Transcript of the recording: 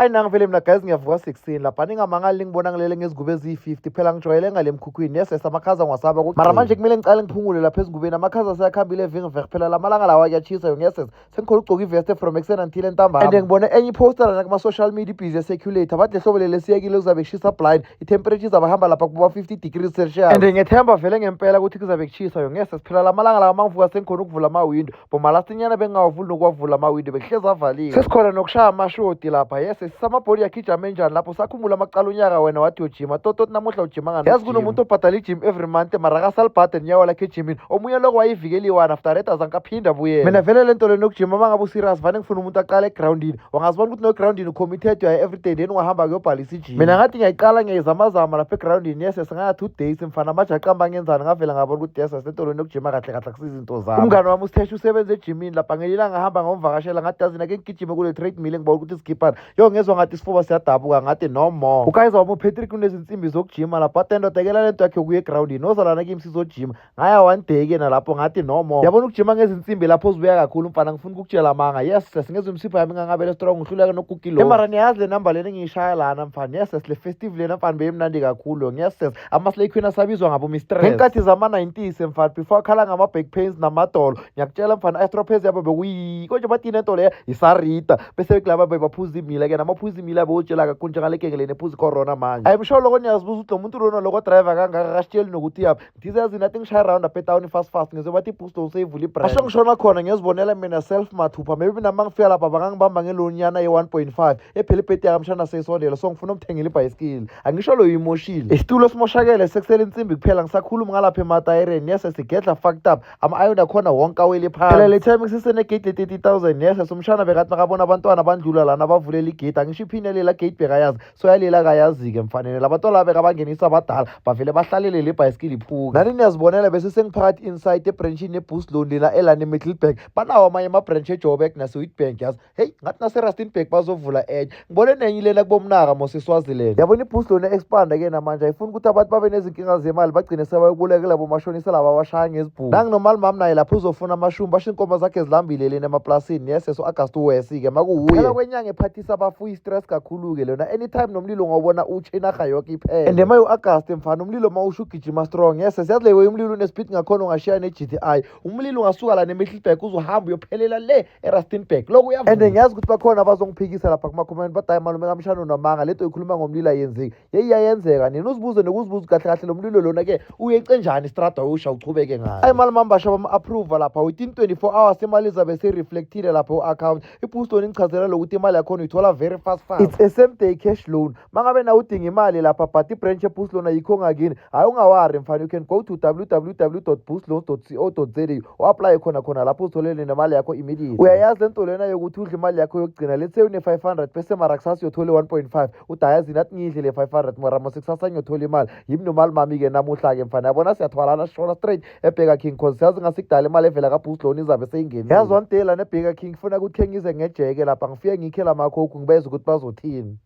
Ayi nangivele mina guys, ngiyavuka sekuseni lapha. Ningamangali ningibona ngilele ngezigubo eziyi-50. Phela ngijwayele ngale emkhukhwini. Yes, amakhaza ngiwasaba. Mara manje kumele ngicale ngiphungule lapha ezingubeni. Amakhaza aseyakhambile evingiveh. Phela la malanga lawa kuyatshisa yo. Yes, sengikhona ukugcoka iveste from ekuseni until entambama. And ngibone enye iposter lana kuma-social media ibhizi ecirculate. Abathi lehlobo leli esiyekile kuzabe kushisa blind. I-temperature izabe hamba lapha kuba 50 degrees Celsius. And ngethemba vele ngempela ukuthi kuzabe kushisa yo. Yes, phela la malanga lawa mangivuka sengikhona ukuvula amawindo. Bomalasinyana bengingawavuli nokuwavula amawindo, bekuhlezi avaliwe. Sesikhona nokushaya amashoti lapha. Yes, sisamabhodi yakhe ijame njani lapho sakhumbula amacala unyaka wena wathi uyojima tototi namuhla ujima ngani? Yazi kunomuntu obhadala ijim every month mara akasalibhade nenyawo lakhe ejimini. Omunye loko wayivikeliwana after red azange aphinde abuyele. Mina vele le nto lena yokujima, uma ngabe userious, vane ngifuna umuntu aqale egrawundini. Wangazibona ukuthi no-egrawundini ucommitted, uyaye everyday, then ungahamba kuyobhalisa ijim. Mina ngathi ngiyayiqala, ngiyayizamazama lapha egrawundini. Yes, singaya 2 days mfana, manje aqamba ngenzani? Ngavela ngabona ukuthi yes, lento lena yokujima kahle kahle akusiza izinto zami. Umngane wami usitheshe usebenza ejimini lapha. Ngelinye ngahamba ngomvakashela, ngathi yazi nake ngigijime kule treadmill, ngibona ukuthi sikhiphana yo, ngezwa ngathi isifuba siyadabuka, ngathi no more. Ukayiza wami uPatrick unezinsimbi zokujima lapha, athi endoda kela lento yakhe yokuya egrawundini, ozalana kimi sizojima. Ngaya one day ke nalapho, ngathi no more. Yabona ukujima ngezinsimbi lapho uzibuya kakhulu mfana, ngifuna ukukutshela amanga. Yes, singezwe imisipha yami ingangabele strong, ngihluleka nokugugilo. Mara niyazi le number lena engiyishaya lana mfana. Yes, le festive lena mfana beyimnandi kakhulu. Yes, ama-slay queen asabizwa ngabo mistress ngenkathi zama-90s mfana, before akhala ngama-back pains namadolo. Ngiyakutshela mfana, estropes yabo bekuyi konje bathini ento leya isarita, bese kulaba bebaphuza imila ke namaphuza imila bewutshela kakhulu njengale genge lena ephuza icorona manje. I'm sure loko niyazibuza ukuthi lo muntu lona loko driver kangaka kasitsheli nokuthi yaphi. Ngithize yazi nathi ngishaya round apha etawuni fast fast, ngizwe bathi iboost useyivula ibrand. Asho ngishona khona ngiyozibonela mina self mathupha. Maybe mina mangifika lapha bangangibamba ngelonyana ye-1.5 ephela ibhedi yakamshana seyisondela, so ngifuna umthengela ibhayisikili. Angisho loyo imoshile, isitulo simoshakele, sekusele insimbi kuphela. Ngisakhuluma ngalapha ematayereni. Yes, sigedla fucked up, ama-ayoni akhona wonke awele phansi. Phela le time kusesenegate le-30 000. Yes, umshana bekathi makabona abantwana bandlula lana bavulela igate. Angisho iphini yalela gate bekayazi, so yalela kayazi-ke mfanele labantwana laba bekabangenisa abadala bavele bahlalele le bhayisikili iphuka. Nani niyazibonela bese sengiphakathi inside ebranchini ye-Boost Loan lena elana eMiddelburg. Banawo amanye ama-branch eJoburg nase-Witbank. Yazi heyi, ngathi nase-Rustenburg bazovula enye. Ngibone nenye ilena kubomnaka mos eSwaziland. Yabona i-Boost Loan expanda-ke namanje, ayifuni ukuthi abantu babe nezinkinga zemali bagcine sebayobolekela bomashonisa laba abashaya ngezibhuku. Nanginomali mami naye lapho uzofuna amashumi, basho inkomo zakhe zilambile lena emaplasini. Yes, so August uwesi-ke makuwuye phela kwenyanga ephathisa abafuyi stress kakhulu-ke lona. Anytime nomlilo ungawubona utshe inarha yoke iphele. And ema yo-August mfana, umlilo ma usho ugijima strong. Yes, siyazi leyo umlilo unespeed ngakhona, ungashiya ne-GTI. Umlilo ungasuka la neMiddelburg uzohamba uyophelela le eRustenburg lokhu uyavuka. And ngiyazi ukuthi bakhona abazongiphikisa lapha kuma-comment, bathi hayi malume kamshana unamanga, lento ikhuluma ngomlilo ayenzeki. Yeyi, iyayenzeka. Nina uzibuze nokuzibuza kahle kahle lo mlilo lona ke uyece njani istrada usha uchubeke ngayo. Ayi mali mambasha bama-approva lapha within 24 hours, imali izabe seyireflectile lapha ku-account. I-Boost Loan ingichazela lokuthi imali yakhona uyithola very fast fast. It's a same day cash loan. Mangabe nawe udinga imali lapha but ibranch ye-Boost Loan ayikho ngakini, hayi ungawari mfana, you can go to www.boostloans.co.za u-aplaye khona khona lapho uzitholele nemali yakho immediately. Uyayazi le nto lena yokuthi udle imali yakho yokugcina. Let's say une-500 bese mara kusasa uyothole 1.5, udayazi nathi ngiyidle le 500 mara mase kusasa ngiyothola imali yimi nomali mami-ke namuhla-ke mfana. Yabona siyathwalana sishona straight eBurger King cause siyazi ngasikudala imali evela ka-Boost Loan izabe seyingenile. Yazi one day lana eBurger King kufuna ukuthi khe ngize ngejeke lapha, ngifike ngikhe la makhokhu, ngibeze ukuthi bazothini.